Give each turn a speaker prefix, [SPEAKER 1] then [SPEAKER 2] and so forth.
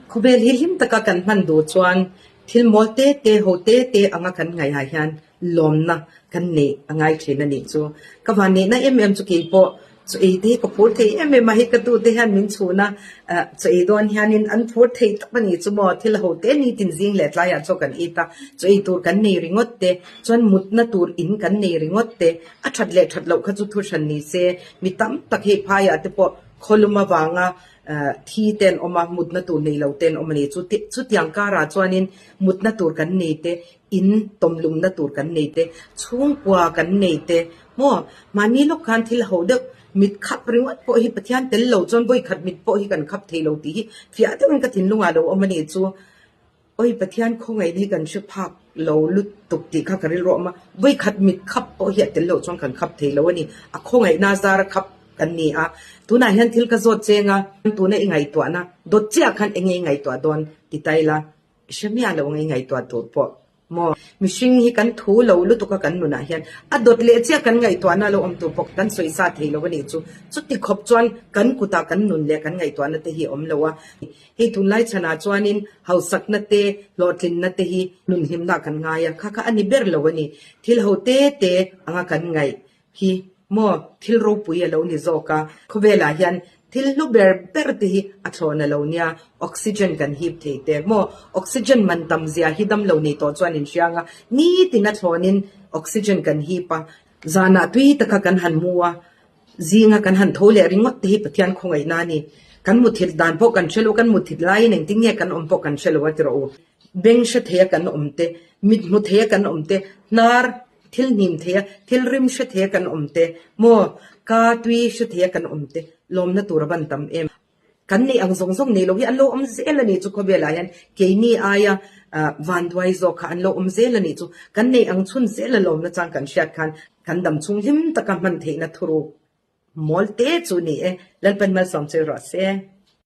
[SPEAKER 1] Khawvel hi hlim taka kan hman duh chuan thil mawl te te, ho te te anga kan ngaihah hian lawmna kan neih a ngai thin a nih chu. Ka van neihna em em chu keipawh chaw ei te hi ka phur thei em em a, hei ka tu te hian min chhun a, chaw ei dawn hianin an phur thei tak a nih chu maw, thil ho te nitin zing leh tlaiah chaw kan it a, chaw ei tur kan nei ringawt te, chuan mutna tur in kan nei ringawt te, a that leh that loh kha chu thu hran ni se, mi tam tak hei phaiah te pawh khawlum avanga thi te an awm a, mutna tur nei lo te an awm a ni. Chutiang karah chuanin mutna tur kan nei te, in tawmlumna tur kan nei te, chhungkua kan nei te maw? Mahni lawk khan thil ho deuh mit khap ringawt pawh hi Pathian tel lo chuan vawikhat mit pawh hi kan khap thei lo tih hi fiah deuhin ka thinlungah lo awm a ni chu. Awi Pathian khawngaihna hi kan hre phak lo lutuk tih kha ka rilru a awm a, vawikhat mit khap pawh hi a tel loh chuan kan khap thei lo a ni. A khawngaihna zara khap kan ni a, tunah hian thil ka zawt cheng a, tuna i ngaihtuahna dawt chiah khan enge i ngaihtuah dawn ti ta ila, i hre miah lo ang i ngaihtuah tur pawh maw? Mihring hi kan thu lo lutuk a kan nunah hian a dawt leh chiah kan ngaihtuahna lo awm tur pawh kan sawi sa thei lo a nih chu. Chuti khawp chuan kan kutah kan nun leh kan ngaihtuahna te hi a awm lo a. Hei tunlai chhanah chuanin hausakna te, hlawhtlinna te hi nunhlimna kan ngai a, kha kha a ni ber lo a ni. Thil ho te te anga kan ngaih hi maw thil ropui a lo ni zawk a, khawvelah hian thil hlu ber ber te hi a thlawhna lo nia, oxygen kan hip thei te maw, oxygen man tam zia hi damlo nei tawh chuan in hriang a, nitin a thlawnin oxygen kan hip a, zanah tui taka kan han mu a, Zinga kan han tho leh ringawt te hi Pathian khawngaihna a ni. Kan muthilh dan pawh kan hre lo, kan muthilh laiin engtin nge kan awm pawh kan hre lo a ti rawh u. Beng hre theia kan awm te, mit hmu theia kan awm te, hnar thil hnim theia, thil rim hre theia kan awm te, maw ka tui hre theia kan awm te, lawmna tur a van tam em. Kan neih ang zawng zawng nei lo hi an lo awm zel a nih chu khawvelah hian keini aia vanduai zawk kha an lo awm zel a nih chu. Kan neih ang chhun zel a lawmna chang kan hriat khan kan dam chhung hlim taka hman theihna thuruk mawl te chu ni e. Lalpan malsawm che rawh se.